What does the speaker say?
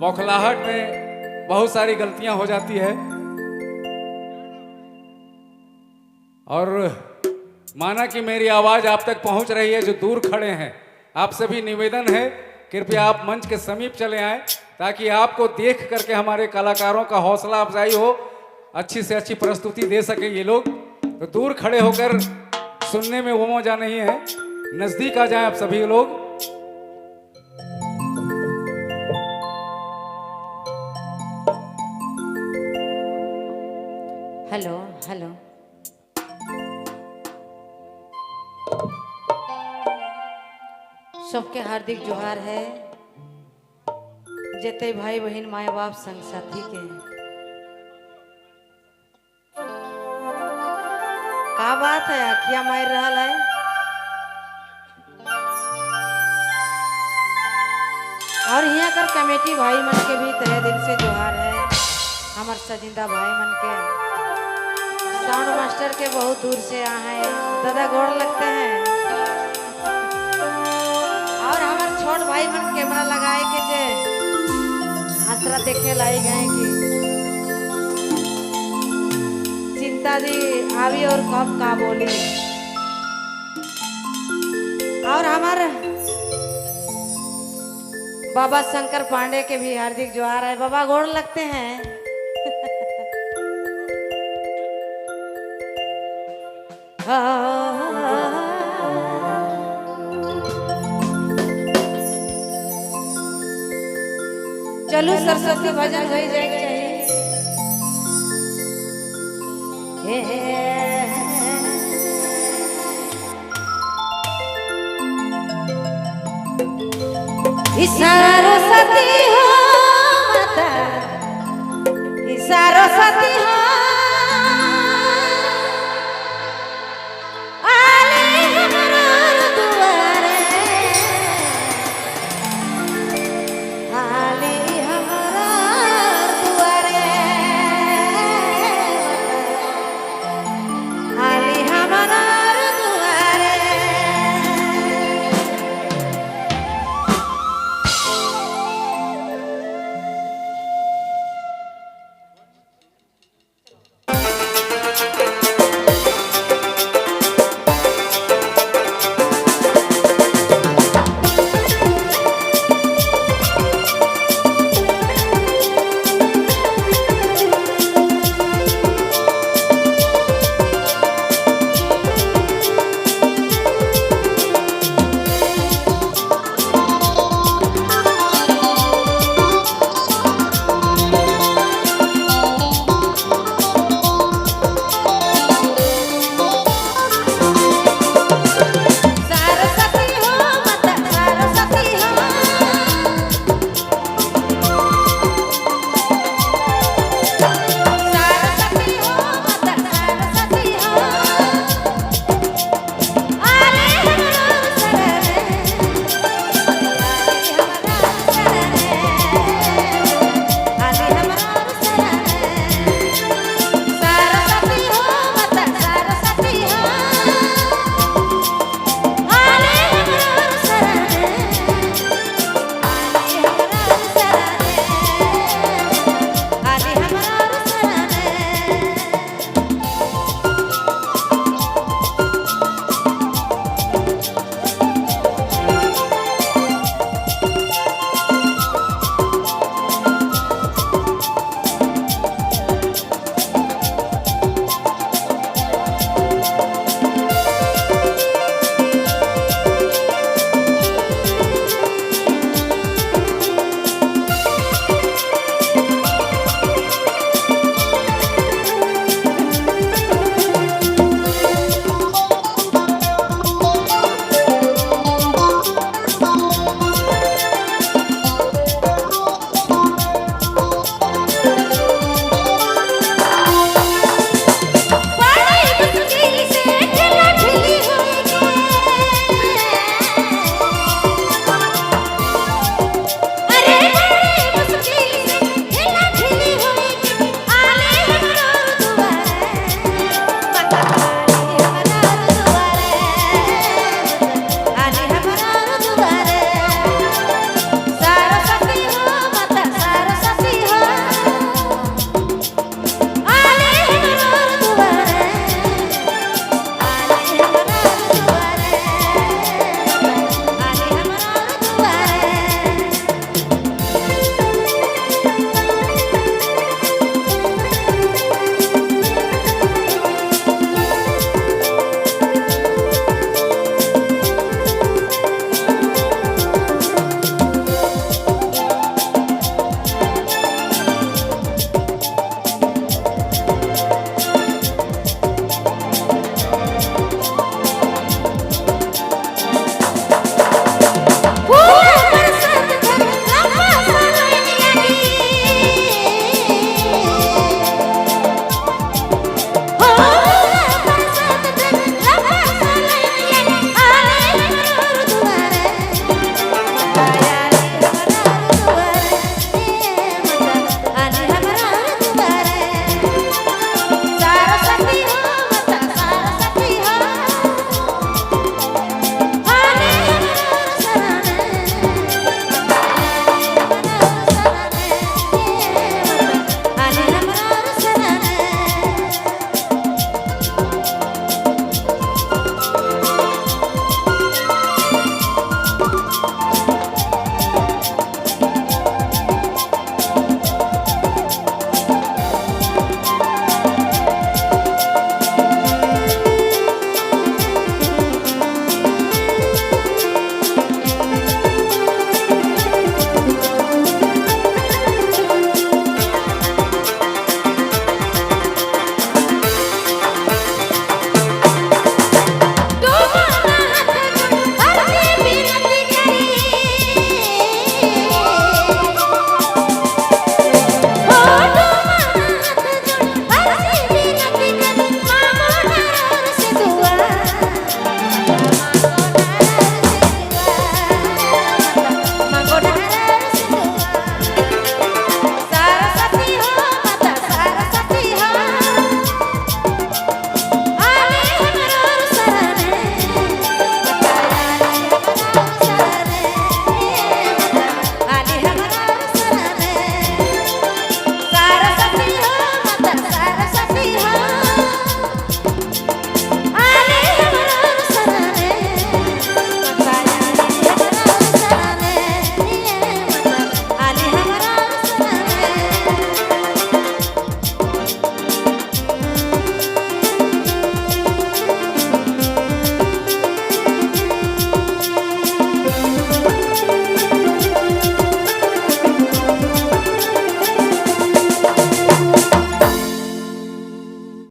बौखलाहट में बहुत सारी गलतियां हो जाती है और माना कि मेरी आवाज आप तक पहुंच रही है, जो दूर खड़े हैं आपसे भी निवेदन है, कृपया आप मंच के समीप चले आए ताकि आपको देख करके हमारे कलाकारों का हौसला अफजाई हो, अच्छी से अच्छी प्रस्तुति दे सके ये लोग। तो दूर खड़े होकर सुनने में वो मजा नहीं है, नजदीक आ जाएं आप सभी लोग। हेलो हेलो, सबके हार्दिक जोहार है, जते भाई बहन माए बाप संग साथी के। का बात है, अखिया मार रहा है। और यहाँ कर कमेटी भाई मन के भी तहे दिल से जोहार है। हमार सजिंदा भाई मन के, साउंड मास्टर के बहुत दूर से आए हैं, दादा गोड़ लगते हैं। और हमार छोट भाई मन कैमरा लगाए के जे आसरा देखे लाई गए कि चिंता जी आवी और कब का बोली। और हमार बाबा शंकर पांडे के भी हार्दिक जोहार है, बाबा गोड़ लगते हैं। चलो सरस्वती भजन हो जाए चाहिए। सरस्वती हो माता, सरस्वती हो।